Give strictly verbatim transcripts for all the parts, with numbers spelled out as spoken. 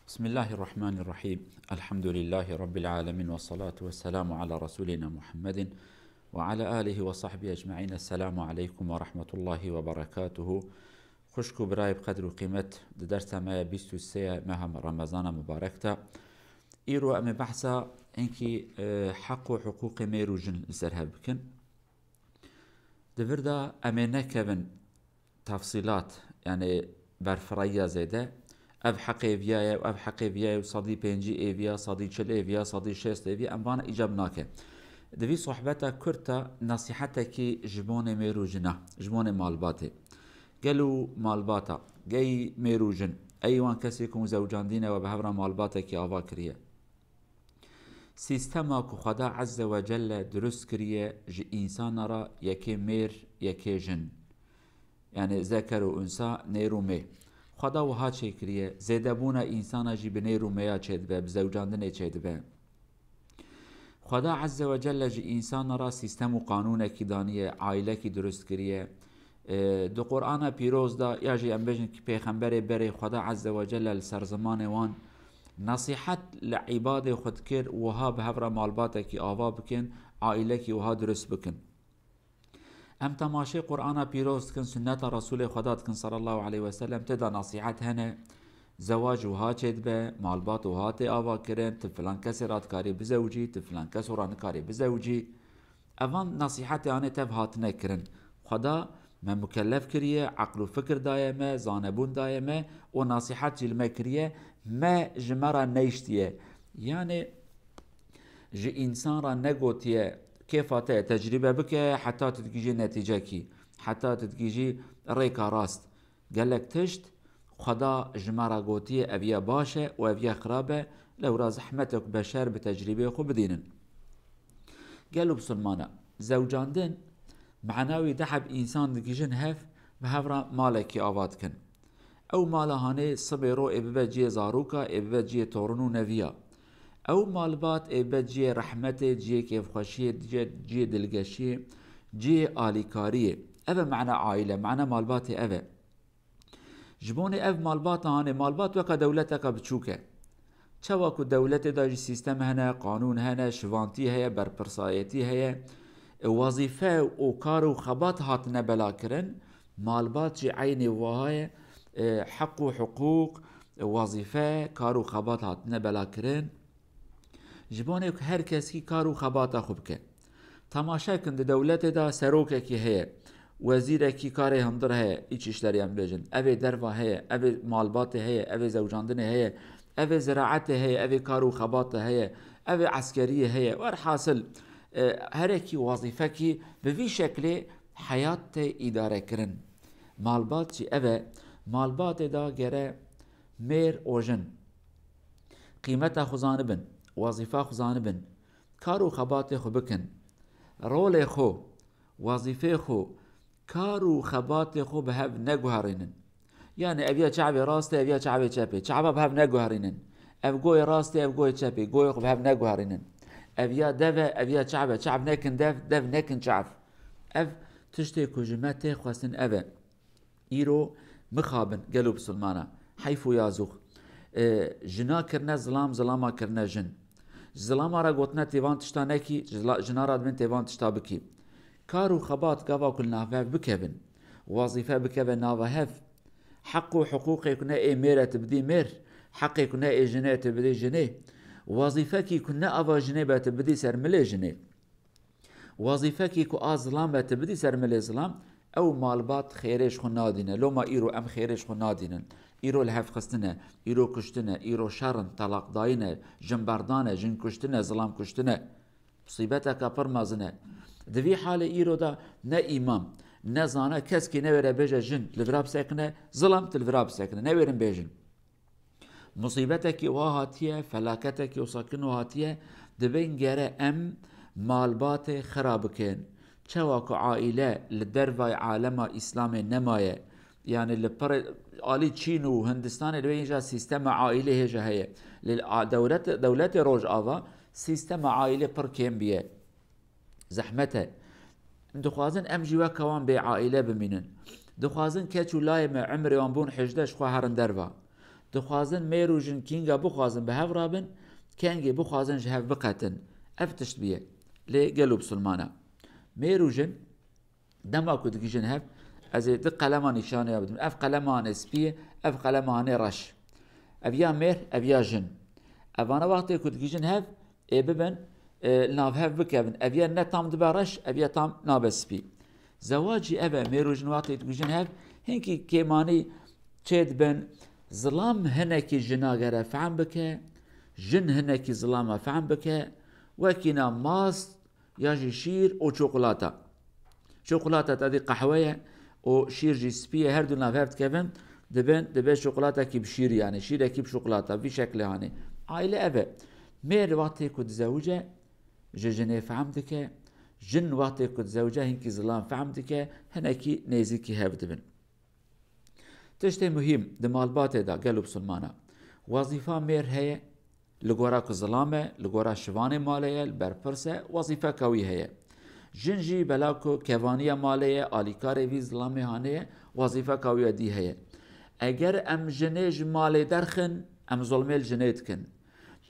Bismillahirrahmanirrahim. Elhamdülillahi Rabbil alemin ve salatu ve selamu ala Resulina Muhammedin ve ala alihi ve sahbihi ecma'in. Esselamu aleykum ve rahmetullahi ve berekatuhu. Xwişk û birayê bi qedr û qîmet, di dersa me ya bîst û sê ya meha Remezana mubarek de. Îro em ê behsa hinkî, e, heq û hiqûqê mêr û jin li ser hev bikin. Di vir de em ê nekevin tefsîlat, yani berfiraiya zêde. Ev heqê viya ye, ev heqê viya ye, sedî pêncî ê viya, sedî çil ê viya, sedî şêst ê viya, em vana îcab nake. Di vî sohbeta kurt de nasihetekî ji bonê mêr û jina, ji bonê malbatê. Gelo malbata, gey mêr û jin, ey wan kesê ku zewcandîne we bi hev re malbatekî ava kiriye. Sîstema ku Xweda Azze ve Celle dirust kiriye ji însana re yekê mêr, yekê jin. Yani zeker û unsa, nêr û mê. Xweda wiha çêkiriye, zêdebûna însana jî bi nêr û mêya çêdibe, bi zewcandinê çêdibe. Xweda Azze ve Celle ji însana re sîstem û qanûnekî daniye, aîlekî dirust kiriye. E, di Qur'ana Pîroz de ya jî em bêjin ki pêxemberê berê Xweda Azze ve Celle li ser zimanê wan nesîhet li îbadê xwe dikir, wiha bi hev re malbatekî ava bikin, aîlekî wiha dirust bikin. Em temaşê Qur'ana Pîroz dikin, sunneta Resûlê Xweda dikin sallallahu aleyhi ve sellem, tê de nesîhet hene, zewac wiha çêdibe, malbat wiha tê ava kirin, tu filan kesê re dikarî bizewicî, tu filan keso re nikarî bizewicî. Evan nesîhetê anê tev hatine kirin. Xweda me mukellef kiriye, eql û fikir daye me, zanebûn daye me û nesîhet jî li me kiriye, me ji me re neyiştiye. Yani ji însan re negotiye, kêfa te ye tecrîbe bike, heta tu digihîjî netîcekî, heta tu digihîjî rêka rast. Gelek tişt Xweda ji me re gotiye, ev ya baş e û ev ya xirab e, lewra zehmet e ku beşer bi tecrîbeyê xwe bidînin. Gelo bisilmana, zewcandin, mana wî du heb însan digihîjin hev, bi hev re malekî ava dikin. Ew mala hanê sibê ro ê bibe cihê zaroka, ê bibe cihê torin û neviya. Ew malbat ê bibe cihê rehmetê, cihê kêfxweşiyê, cihê, cihê dilgeşiyê, cihê alîkariyê. Ev e mana aîle, mana malbatê ev e. Ji bonê ev malbata hanê, malbat weka dewleteka biçûk e. Çawa ku dewletê de jî sîstem hene, qanûn hene, şivantî heye, berpirsayetî heye, e, wezîfe û kar û xebat hatine belakirin, malbat jî eynê wiha ye, e, heq û hiqûq, e, wezîfe, kar û xebat hatine belakirin. Ji bonê ku her kes kî kar û xebata xwe bike. Temaşe kin, di dewletê de serokekî heye, wezîrekî karê hundir heye, îç îşlerî em bêjin. Evê derva heye, evê malbatê heye, evê zewcandinê heye, evê ziraetê heye, evê kar û xebatê heye, evê eskeriyê heye. Werhasil, e, herekî wezîfekî bi vî şeklê heyat tê îdare kirin. Malbat jî ev e, malbatê de gere mêr û jin qîmeta xwe zanibin, wezîfa xwe zanibin, kar û xebatê xwe bikin. Rolê xwe, wezîfê xwe, kar û xebatê xwe bi hev neguherînin. Yani ev ya çavê rast e, ev ya çavê çep e. Çava bi hev neguherînin. Ev goyê rast e, ev goyê çep e. Goyê xwe bi hev neguherînin. Ev ya dev e, ev ya çav e. Çav nekin dev, dev nekin çav. Ev tiştê ku ji me tê xwestin ev e. Îro mixabin gelo bisilmana. Heyf û yazûx. E, jina kirine zilam, zilama kirine jin. Ji zilama re gotine têvan tişta nekî, ji zila-, jina re dibin têvan tişta bikî. Kar û xebat gava ku li navhev bikevin, wezîfe bikeve nava hev. Heq û hiqûqê ku ne ê mêr e tu bidî mêr, heqê ku ne ê jinê tu bidî jinê. Wezîfekî ku ne ava jinê be tu bidî ser milê jinê. Wezîfekî ku a zilam be tu bidî ser milê zilam, ew malbat xêrê ji xwe nadîne. Loma îro em xêrê ji xwe nadînin. Îro li hev xistine, îro kuştine, îro şer in, telaqdayine, jinberdan e, jin kuştine, zilam kuştine. Musîbeteke pir mezin e. Di vî halê îro de ne îmam, ne zana, keskî newêre bêje jin li vira bisekine, zilam tu li vira bisekine. Newêrin bêjin. Musîbetekî wa hatiye, felaketekî wisa kin û hatiye, dibin gere em malbatê xira bikin. Çawa ku aîle li dervayê alema Îslamê nemaye, yani li pir alî Çîn û Hindistanê li wê hêja sîstema aîlê hêja heye. Li a-, dewlet, dewletê Rojava sîstema aîlê pir kêm biye. Zehmet e. Dixwazin em jî weke wan bê aîle bimînin. Dixwazin keç û layê me, umrê wan bûn hejdeh, ji xwe herin derva. Dixwazin mêr û jin kînga bixwazin bi hev rabin, kengê bixwazin ji hev biqetin. Ev tişt bûye. Lê gelo bisilmana. Mêr û jin dema ku digihîjin hev, ez ê di qelema nîşaneya bidim. Ev qelema hanê spî ye, ev qelema hanê reş. Ev ya mêr, ev ya jin. Evana wextê ku digihîjin hev, ê bibin, e, li nav hev bikevin. Ev ya ne tam dibe reş, ev ya tam nabe spî. Zewacî ev e, mêr û jin wextê digihîjin hev, hinkî kêmanî çêdibin. Zilam hinekî jina gere fehm bike, jin hinekî zilama fehm bike, wekîna mast ya jî şîr û çokolata. Çokolata tadî qehwe ye û şîr jî spî ye, her du nav hev dikevin, dibin, dibe çokolatekî bi şîrî, yanî şîrekî bi çokolata, vî şeklê hanê. Aîle ev e. Mêr wextê ku dizewice, ji jinê fehm dike, jin wextê ku dizewice hinkî zilam fehm dike, hinekî nêzîkî hev dibin. Tiştê muhîm di malbatê de gelo bisilmana. Wezîfa mêr heye, li gora ku zilam e, li gora şivanê malê ye, li berpirs e, wezîfeka wî heye. Jin jî bela ku kevaniya malê ye, alîkarê vî zilamê hanê ye, wezîfeka wî ya dî heye. Eger em jinê ji malê derxin, em zulmê li jinê dikin.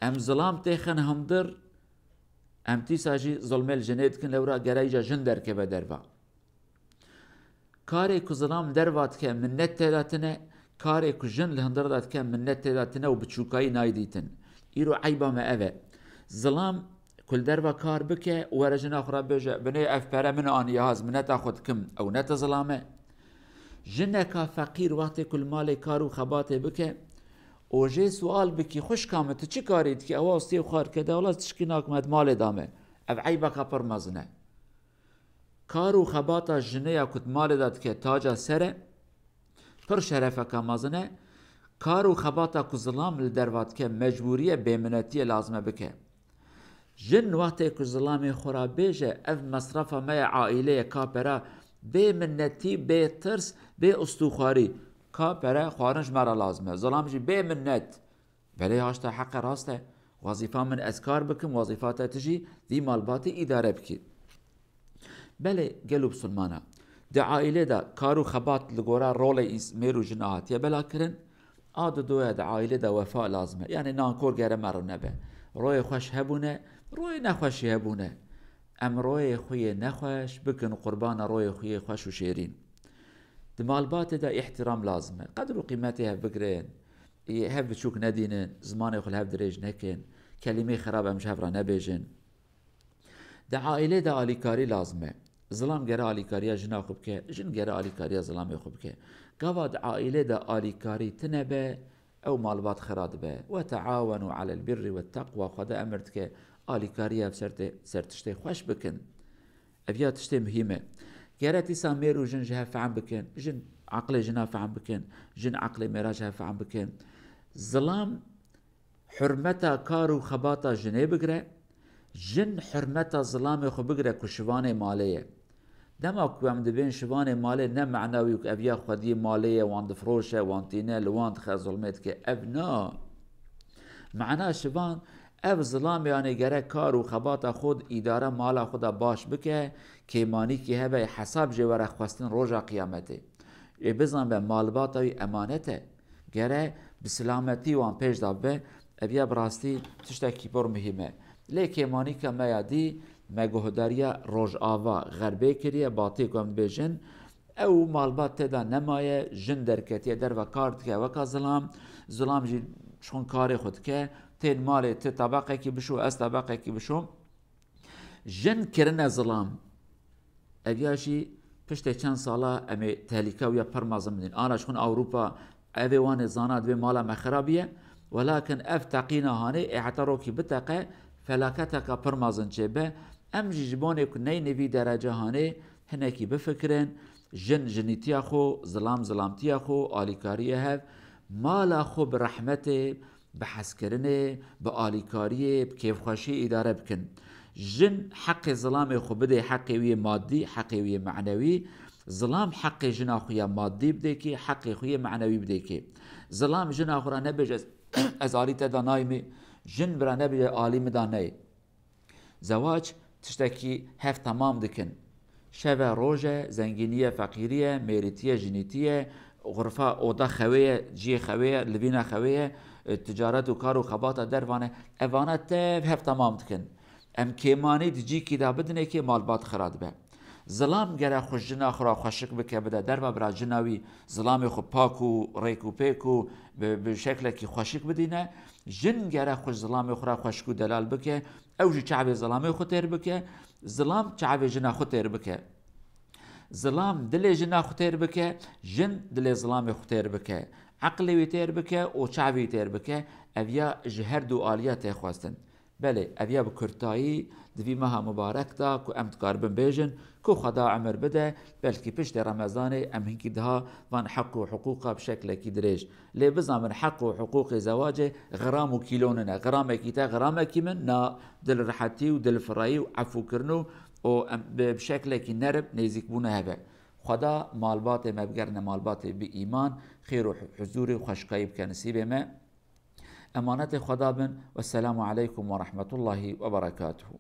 Em zilam têxin hundir, em dîsa jî zulmê li jinê dikin, lewra gere îca jin derkeve derva. Karê ku zilam derva dike, minnet tê de tine, karê ku jin li hundir de dike, minnet tê de tine û biçûkayî nayê dîtin. Îro eyba me ev e. Zilam ku li derva kar bike û were jina xwe re bêje, binê ev pere min aniye ha, ez minneta xwe dikim, ew ne ti zilam e. Jineka feqîr wextê ku li malê kar û xebatê bike û jê sual bikî, xwişka min, tu çi karî dikî? Ewa stê û xwe dike, de wela ez tişkî nakim, ez di malê de me. Ev eybeka pir mezin e. Kar û xebata jinê ya ku di malê de dike taca ser e, pir şerefeka mezin e. Kar û xebata ku zilam li derva dike mecbûrî ye, bêminetiyê lazim e bike. Jin wextê ku zilamê xwe re bêje, ev mesrefa me ye, aîlê ye, ka pera, bê minnetî, bê tirs, bê ustûxwarî, ka pere xwarin ji me re lazim e. Zilam jî bê minnet. Belê haşta heqe rast e. Wezîfa min ez kar bikim, wezîfa te tu jî vî malbatê îdare bikî. Belê gelo bisilmana. Di aîlê de kar û xebat li gora rolê îns-, mêr û jina hatiye belakirin. A didoya di aîlê de wefa lazim e. Yanî nankor gere me re nebe. Royê xweş hebûne, royê nexweşî hebûne. Em royê xwe yê nexweş bikin qurbana royê xwe yê xweş û şêrîn. Di malbatê de îhtîram lazim e. Qedr û qîmetê hev bigirin. Ê, hev biçûk nedînin, zimanê xwe li hev dirêj nekin, kelîmeyê xerab em ji hev re nebêjin. Di aîlê de alîkarî lazim e. Zilam gere alîkariya jina xwe bike, jin gere alîkariya zilamê xwe bike. Gava di aîlê de alîkarî tine be, ew malbat xira dibe. "Ve teawenu alel birri ve teqwa", Xweda emir dike, alîkariya ser tê-, ser tiştê xweş bikin. Ev ya tiştê muhîm e. Gere dîsa mêr û jin ji hev fehm bikin, jin eqlê jina fehm bikin, jin eqlê mêra ji hev fehm bikin. Zilam hurmeta kar û xebata jinê bigire, jin hurmeta zilamê xwe bigire ku şivanê malê ye. Dema ku em dibên şivanê malê ne mena wî ku ev ya xwediyê malê ye, wan difiroşe, wan tîne, li wan dixe, zulmê dike. Ev na. Mena şivan, ev zilam yanê gerek kar û xebata xwe di îdara mala xwe de baş bike, kêmanîkî hebe, hesab jê were xwestin roja qiyametê. Ê bizanbe malbata wî emanet e. Gere bi silametî wan pêş de bibe, ev ya bi rastî tiştekî pir muhîm e. Lê kêmanîka me ya dî, me guhdariya rojava, xerbê kiriye, batê ku em dibêjin, ew malbat tê de nemaye, jin derketiye derve kar dike weka zilam, zilam jî çixûn karê xwe dike, tên malê ti tebeqekî bişo, ez tebeqekî bişom. Jin kirine zilam. Ev ya jî piştê çend sala em ê tehlîka wî ya pir mezin bidîn. Ana ji xwin Ewropa, ev ê wan ê zana divê mala me xira biye. Welakin ev teqîna hanê ê heta rokî biteqe, felaketeka pir mezin çêbe. Em jî ji bonê ku neyne vî derece hanê hinekî bifikirin, jin jinîtiya xwe, zilam zilamtiya xwe, alîkariya hev, mala xwe bi rehmetê, bi hezkirinê, bi alîkariyê, bi kêfxweşiyê îdare bikin. Jin heqê zilamê xwe bidê, heqê wî yê madî, heqê wî yê menewî. Zilam heqê jina xwe ya madî bidê kê, heqê xwe yê menewî bidê kê. Zilam jina xwe re nebêje, ez, ez alî te de nayîmê, jin bira nebêje, alî min de neyê. Zewac tiştekî hev temam dikin. Şev e, roj e, zengînî ye, feqîrî ye, mêrîtî ye, jinîtî ye, xurfa oda xewê ye, ciyê xewê ye, livîna xewê ye, e, ticaret û kar û xebata dervane, evana tev hev temam dikin. Em kêmanî di cîkî de bidinê kê malbat xira dibe. Zilam gere xwe jina xwe ra xweşik bike bide derva bira jina wî zilamê xwe pak û rêk û pêk û bi, bi şeklekî xweşik bidîne. Jin gere xwe zilamê xwe ra xweşik û delal bike. Ew jî çavê zilamê xwe têr bike. Zilam çavê jina xwe têr bike. Zilam dilê jina xwe têr bike, jin dilê zilamê xwe têr bike. Eqlê wî têr bike û çavê wî têr bike. Ev ya ji her du aliya tê xwestin. Belê, ev ya bi kurtayî di vî meha mubarek de ku em dikaribin bêjin, ku Xweda emir bide, belkî piştê Remezanê em hinkî daha van heq û hiqûqa bi şeklekî dirêj. Lê bizanin heq û hiqûqê zewacê xiram û kîlo nine. Xiramekî te, xiramekî min na dilrihetî û dilfirayî û efûkirin û, û em bi, bi şeklekî nerm nêzîkbûna hebe. Xweda malbatê me bigerine malbatê bi îman, xêr û huzûrê û xweşikayî bike nisîbê me. Emanetê Xweda bin. Wesselamu aleykum ve rahmetullahi ve berekatuhu.